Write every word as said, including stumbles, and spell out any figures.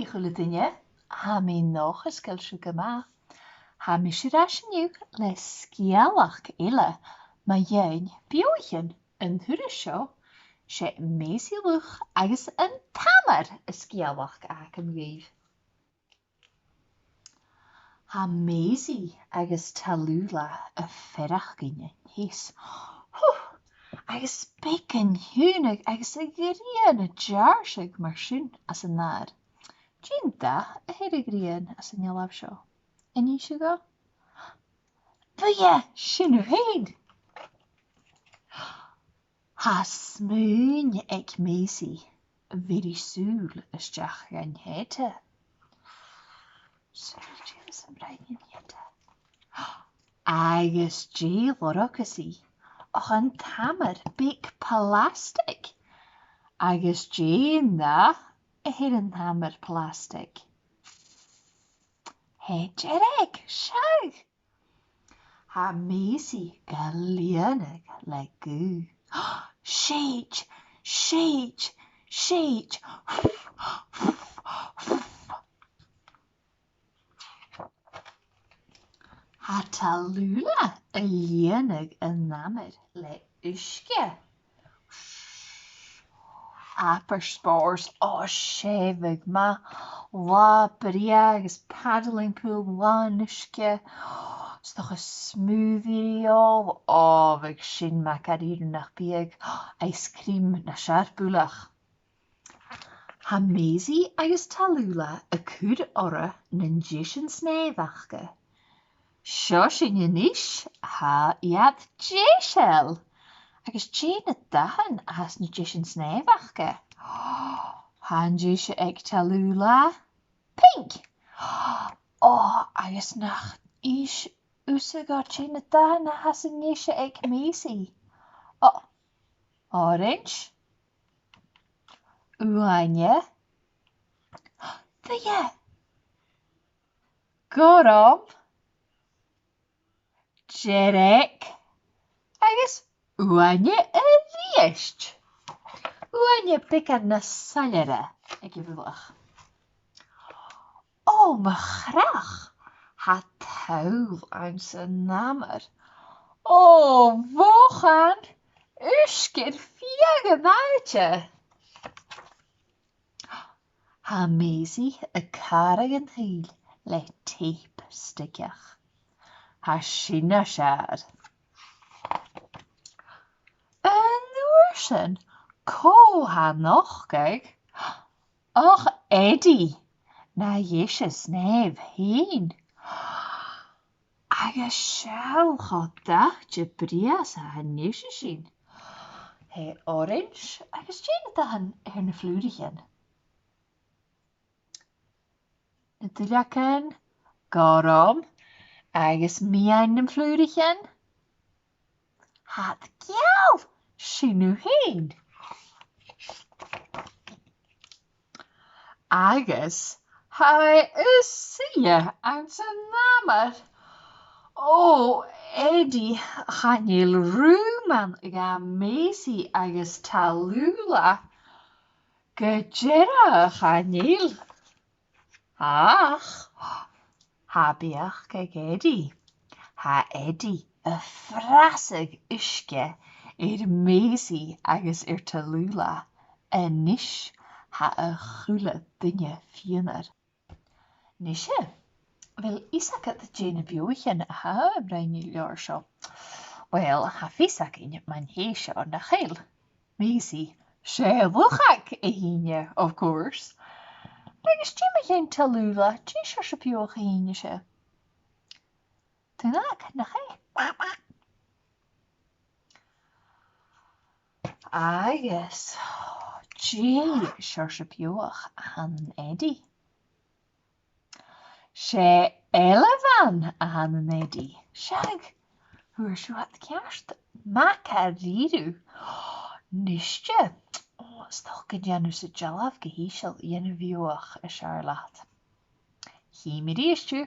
A h-uile duine, tha mi an dòchas gu bheil sibh gu math. Tha mise air ais an-diugh le sgeulachd eile mu dheidhinn beathaichean. An turas seo, 's e Maisy Luch agus an t-Amar an sgeulachd a th' agam dhuibh. Tha Maisy agus Tallulah a' faireachdainn an teas. Hù! Agus beagan iongnadh agus a' ghrian a' deàrrsadh mar sin anns an adhar. Dè an dath a th' air a' ghrian anns an dealbh seo? An innis sibh dhomh? Buidhe, sin thu fhèin! Tha smaoin aig Maisy a bheireadh sùil a-steach dhan t-sèideadh. Sùil, dè as am broinn an t-sèideadh? Agus dè a lorgas i ach an t-amar beag plastaig. Agus dè an dath a th' air an t-amar plastaig? Tha e dearg, seadh! Tha Maisy ga lìonadh le gaoth. Sèid! Sèid! Sèid! Tha Tallulah a' lìonadh an amair le uisge. Abair spòrs, o, 's e bhiodh math, latha brèagha agus paddling pool làn uisge. 'S dòcha smoothie ri òl, o, bhiodh sin math, gu dearbh, nach biodh, ice cream nas fheàrr buileach. Tha Maisy agus Tallulah a' cur orra nan deisean-snàimh aca. Seo sinn a-nis, tha iad deiseil. Agus dè na dathan a th' anns na deisean-snàimh aca? Tha an deise aig Tallulah pinc. O, agus nach innis thusa dhomh dè na dathan a th' anns an deise aig Maisy? O, orains. Uaine. Buidhe. Gorm. Dearg. Agus uaine a-rithist. Uaine beagan nas soilleire aig a' bhruach. O, mo chreach, tha toll anns an amar. O, bhochan, uisge air feadh an àite. Tha Maisy a' càradh an tuill le teip steigeach. Tha sin nas fheàrr. An uair sin, cò tha a' nochdadh ach Eddie, na dheise-snàimh fhèin. Agus seall cho dathte brèagha 's a tha an deise sin. Tha e orains agus dè na dathan air na flùraichean? Na duilleagan, gorm, agus meadhan nam flùraichean. Tha iad geal, sin thu fhèin. Agus tha e a' suidhe anns an amar. O, Eddie, chan eil rùm ann dha Maisy agus Tallulah. Gu dearbh chan eil. Ach tha beachd aig Eddie. Tha Eddie a' frasadh uisge air Maisy agus air Tallulah. A-nis tha a h-uile duine fìor. Nise, a bheil fhios agad dè na beathaichean a tha am broinn an leabhar seo? Uill, tha fios againn mun tè seo, nach eil? Maisy, 's e luchag a th' innte, of course. Agus dè mu dheidhinn Tallulah, dè seòrsa beathach a th' innte? Tunnag, nach e? Agus dè seòrsa beathach a th' ann an Eddie? 'S e ailbhean a th' ann an Eddie. Seadh, fhuair sibh iad ceart. Math dha-rìribh. Nise, o, 's dòcha gun dèan sibh an dealbh gu h-ìosal, dèan a' bheathach as fheàrr leat. Chì mi a-rithist thu.